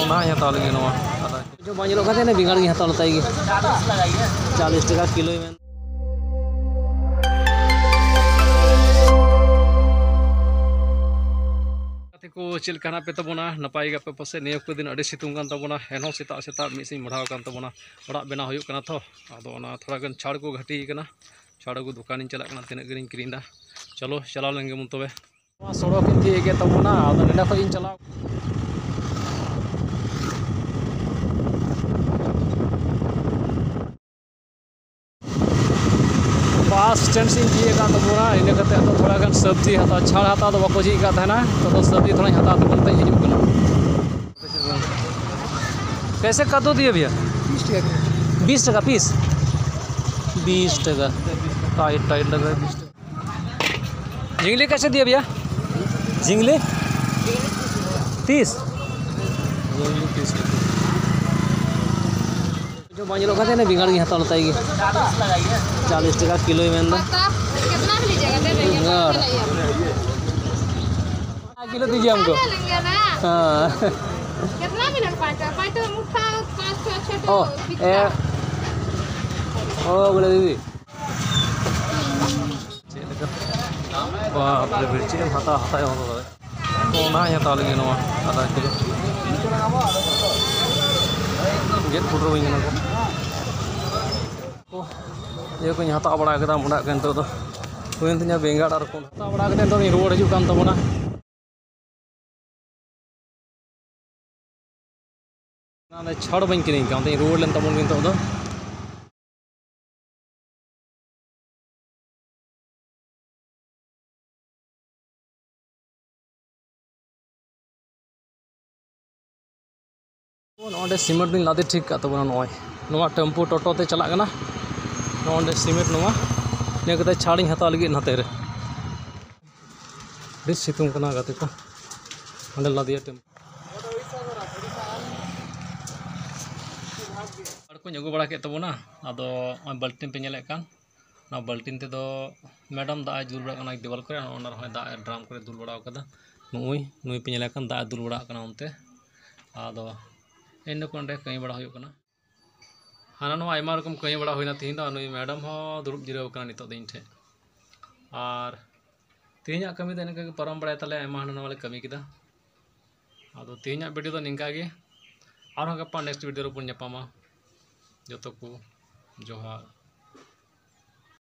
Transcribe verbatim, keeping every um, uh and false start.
ᱚᱱᱟᱧ ᱦᱟᱛᱟᱣ ᱞᱟᱹᱜᱤᱫ ᱱᱚᱣᱟ᱾ ᱡᱚ ᱵᱟᱝ ᱧᱮᱞᱚᱜ ᱠᱟᱱ ᱛᱟᱦᱮᱱᱟ, ᱵᱮᱸᱜᱟᱲ ᱜᱤᱧ ᱦᱟᱛᱟᱣ ᱞᱮᱛᱟᱭ ᱜᱮ᱾ ᱪᱟᱞᱤᱥ ᱴᱟᱠᱟ ᱠᱤᱞᱳᱭ ᱢᱮᱱ᱾ ᱜᱟᱛᱮ ᱠᱚ, ᱪᱮᱫ ᱞᱮᱠᱟ ᱦᱮᱱᱟᱜ ᱯᱮ ᱛᱟᱵᱚᱱᱟ? ᱱᱟᱯᱟᱭ ᱜᱮᱭᱟᱯᱮ ᱯᱟᱥᱮᱡ? ᱱᱤᱭᱟᱹ ᱠᱚ ᱫᱤᱱ ᱟᱹᱰᱤ ᱥᱤᱛᱩᱝ ᱠᱟᱱ ᱛᱟᱵᱚᱱᱟ, ᱮᱱᱦᱚᱸ ᱥᱮᱛᱟᱜ ᱥᱮᱛᱟᱜ ᱢᱤᱫ ᱥᱮᱫ ᱤᱧ ᱵᱟᱲᱦᱟᱣ ᱟᱠᱟᱱ ᱛᱟᱵᱚᱱᱟ᱾ ᱚᱲᱟᱜ ᱵᱮᱱᱟᱣ ᱦᱩᱭᱩᱜ ᱠᱟᱱᱟ ᱛᱚ, ᱟᱫᱚ ᱚᱱᱟ ᱛᱷᱚᱲᱟ ᱜᱟᱱ ᱪᱷᱟᱲ ᱠᱚ ᱜᱷᱟᱹᱴᱤ ᱠᱟᱱᱟ᱾ ᱪᱷᱟᱲ ᱟᱹᱜᱩ ᱫᱚᱠᱟᱱᱤᱧ ᱪᱟᱞᱟᱜ ᱠᱟᱱᱟ, ᱛᱤᱱᱟᱹᱜ ᱜᱟᱱᱤᱧ ᱠᱤᱨᱤᱧ ᱮᱫᱟ᱾ ᱪᱚᱞᱚ, ᱪᱟᱞᱟᱣ ᱞᱮᱱ ᱜᱮ ᱵᱚᱱ ᱛᱚᱵᱮ᱾ ᱱᱚᱣᱟ ᱥᱚᱲᱚᱠ ᱤᱧ ᱛᱤᱭᱳᱜ ᱠᱮᱫ ᱛᱟᱵᱚᱱᱟ, ᱟᱫᱚ ᱱᱚᱸᱰᱮ ᱠᱷᱚᱡ ᱤᱧ ᱪᱟᱞᱟᱣ᱾ ᱵᱟᱥ ᱥᱴᱮᱱᱰ ᱥᱮᱫ ᱤᱧ ᱛᱤᱭᱳᱜ ᱠᱟᱱ ᱛᱟᱵᱚᱱᱟ, ᱤᱱᱟᱹ ᱠᱟᱛᱮ ᱟᱫᱚ ᱛᱷᱚᱲᱟ ᱜᱟᱱ ᱥᱚᱵᱽᱡᱤ ᱦᱟᱛᱟᱣ, ᱪᱷᱟᱲ ᱦᱟᱛᱟᱣ ᱫᱚ ᱵᱟᱠᱚ ᱡᱷᱤᱡ ᱠᱟᱜ ᱛᱟᱦᱮᱱᱟ, ᱛᱚ ᱥᱚᱵᱽᱡᱤ ᱛᱷᱚᱲᱟᱧ ᱦᱟᱛᱟᱣ ᱛᱟᱵᱚᱱ ᱛᱮᱧ ᱦᱤᱡᱩᱜ ᱠᱟᱱᱟ᱾ कैसे कद्दू दिए भैया? बीस टका। बीस टका पीस? बीस टका। टाइट, टाइट लग रहा है, बीस टका। झिंगली कैसे दिए भैया? झिंगली? तीस? झिंगली तीस टका। जो ᱵᱟᱝ ᱧᱮᱞᱚᱜ ᱠᱟᱱ ᱛᱟᱦᱮᱱᱟ, ᱵᱮᱸᱜᱟᱲ ᱜᱤᱧ ᱦᱟᱛᱟᱣ ᱞᱮᱛᱟᱭ ᱜᱮ᱾ ᱪᱟᱞᱤᱥ ᱴᱟᱠᱟ ᱠᱤᱞᱳᱭ ᱢᱮᱱᱫᱟ᱾ ᱵᱮᱸᱜᱟᱲ᱾ किलो दीजिए हमको। हाँ। कितना मिनट पाँच? पाँच तो मुट्ठा, पाँच तो छह तो ओ, पिक्चर। ए, ओ, बोले दीदी। ᱪᱮᱫ ᱞᱮᱠᱟ? ᱵᱟᱯ ᱨᱮ, ᱪᱮᱫ ᱮᱢ ᱦᱟᱛᱟᱣ, ᱦᱟᱛᱟᱣ ᱮᱢ ᱦᱟᱛᱟᱣ ᱫᱟᱲᱮᱭᱟᱜᱼᱟ᱾ ᱚᱱᱟᱧ ᱦᱟᱛᱟᱣ ᱞᱟᱹᱜᱤᱫ ᱱᱚᱣᱟ ᱟᱫᱷᱟ ᱠᱤᱞᱳ᱾ ᱜᱮᱫ ᱯᱩᱨᱟᱹᱣ ᱟᱹᱧ ᱠᱟᱱᱟ ᱠᱚ᱾ ᱤᱭᱟᱹ ᱠᱚᱧ ᱦᱟᱛᱟᱣ ᱵᱟᱲᱟ ᱠᱮᱫᱟ, ᱢᱚᱰᱟᱜ ᱠᱟᱱ ᱱᱤᱛᱚᱜ ᱫᱚ ᱦᱩᱭᱮᱱ ᱛᱤᱧᱟ ᱵᱮᱸᱜᱟᱲ ᱟᱨ ᱠᱚ ᱦᱟᱛᱟᱣ ᱵᱟᱲᱟ ᱠᱟᱛᱮ ᱱᱤᱛᱚᱜ ᱤᱧ ᱨᱩᱣᱟᱹᱲ ᱦᱤᱡᱩᱜ ᱠᱟᱱ ᱛᱟᱵᱚᱱᱟ᱾ ᱚᱱᱟ ᱪᱷᱟᱲ ᱵᱟᱹᱧ ᱠᱤᱨᱤᱧ ᱠᱟᱱ ᱛᱮᱧ ᱨᱩᱣᱟᱹᱲ ᱞᱮᱱ ᱛᱟᱵᱚᱱ ᱜᱮ ᱱᱤᱛᱚᱜ ᱫᱚ᱾ ᱱᱚᱜᱼᱚᱸᱰᱮ ᱥᱤᱢᱮᱱᱴ ᱞᱤᱧ ᱞᱟᱫᱮ ᱴᱷᱤᱠ ᱠᱟᱜ ᱛᱟᱵᱚᱱᱟ᱾ ᱱᱚᱜᱼᱚᱭ ᱱᱚᱣᱟ ᱴᱮᱢᱯᱩ ᱴᱳᱴᱳ ᱛᱮ ᱪᱟᱞᱟᱜ ᱠᱟᱱᱟ᱾ ᱱᱚᱜᱼᱚᱸᱰᱮ ᱥᱤᱢᱮᱱᱴ ᱱᱚᱣᱟ ᱤᱱᱟᱹ ᱠᱟᱛᱮ ᱪᱷᱟᱲᱤᱧ ᱦᱟᱛᱟᱣ ᱞᱟᱹᱜᱤᱫ ᱱᱟᱛᱮ ᱨᱮ᱾ ᱟᱹᱰᱤ ᱥᱤᱛᱩᱝ ᱠᱟᱱᱟ ᱜᱟᱛᱮ ᱠᱚ᱾ ᱚᱸᱰᱮ ᱞᱟᱫᱮᱭᱟ ᱴᱮᱢᱯᱩ᱾ ᱪᱷᱟᱲ ᱠᱚᱧ ᱟᱹᱜᱩ ᱵᱟᱲᱟ ᱠᱮᱫ ᱛᱟᱵᱚᱱᱟ᱾ ᱟᱫᱚ ᱱᱚᱜᱼᱚᱭ ᱵᱟᱹᱞᱴᱤᱱ ᱯᱮ ᱧᱮᱞᱮᱫ ᱠᱟᱱ, ᱚᱱᱟ ᱵᱟᱹᱞᱴᱤᱱ ᱛᱮᱫᱚ ᱢᱮᱰᱟᱢ ᱫᱟᱜ ᱮ ᱫᱩᱞ ᱵᱟᱲᱟᱜ ᱠᱟᱱᱟ ᱫᱮᱣᱟᱞ ᱠᱚᱨᱮ, ᱚᱱᱟ ᱨᱮᱦᱚᱸᱭ ᱫᱟᱜ ᱮ ᱰᱨᱟᱢ ᱠᱚᱨᱮ ᱫᱩᱞ ᱵᱟᱲᱟ ᱟᱠᱟᱫᱟ᱾ ᱱᱩᱜᱼᱩᱭ ᱱᱩᱭ ᱯᱮ ᱧᱮᱞᱮ ᱠᱟᱱ, ᱫᱟᱜ ᱮ ᱫᱩᱞ ᱵᱟᱲᱟ ᱟᱠᱟᱱᱟ ᱚᱱᱛᱮ᱾ ᱟᱫᱚ ᱤᱧ ᱫᱚ ᱱᱚᱸᱰᱮ ᱠᱟᱹᱢᱤ ᱵᱟᱲᱟ ᱦᱩᱭᱩᱜ ᱠᱟᱱᱟ᱾ ᱦᱟᱱᱟ ᱱᱚᱣᱟ ᱟᱭᱢᱟ ᱨᱚᱠᱚᱢ ᱠᱟᱹᱢᱤ ᱵᱟᱲᱟ ᱦᱩᱭᱱᱟ ᱛᱤᱦᱤᱧ ᱫᱚ᱾ ᱱᱩᱭ ᱢᱮᱰᱟᱢ ᱦᱚᱸ ᱫᱩᱲᱩᱵ ᱡᱤᱨᱟᱹᱣ ᱟᱠᱟᱱᱟ ᱱᱤᱛᱚᱜ ᱫᱚ ᱤᱧ ᱴᱷᱮᱱ᱾ ᱟᱨ ᱛᱮᱦᱮᱧᱟᱜ ᱠᱟᱹᱢᱤ ᱫᱚ ᱤᱱᱠᱟᱹ ᱜᱮ ᱯᱟᱨᱚᱢ ᱵᱟᱲᱟᱭ ᱛᱟᱞᱮ, ᱟᱭᱢᱟ ᱦᱟᱱᱟ ᱱᱟᱣᱟ ᱞᱮ ᱠᱟᱹᱢᱤ ᱠᱮᱫᱟ᱾ ᱟᱫᱚ ᱛᱮᱦᱮᱧᱟᱜ video ᱫᱚ ᱱᱤᱝᱠᱟ ᱜᱮ, ᱟᱨᱦᱚᱸ ᱜᱟᱯᱟ next video ᱨᱮᱵᱚᱱ ᱧᱟᱯᱟᱢᱟ᱾ ᱡᱚᱛᱚ ᱠᱚ ᱡᱚᱦᱟᱨ᱾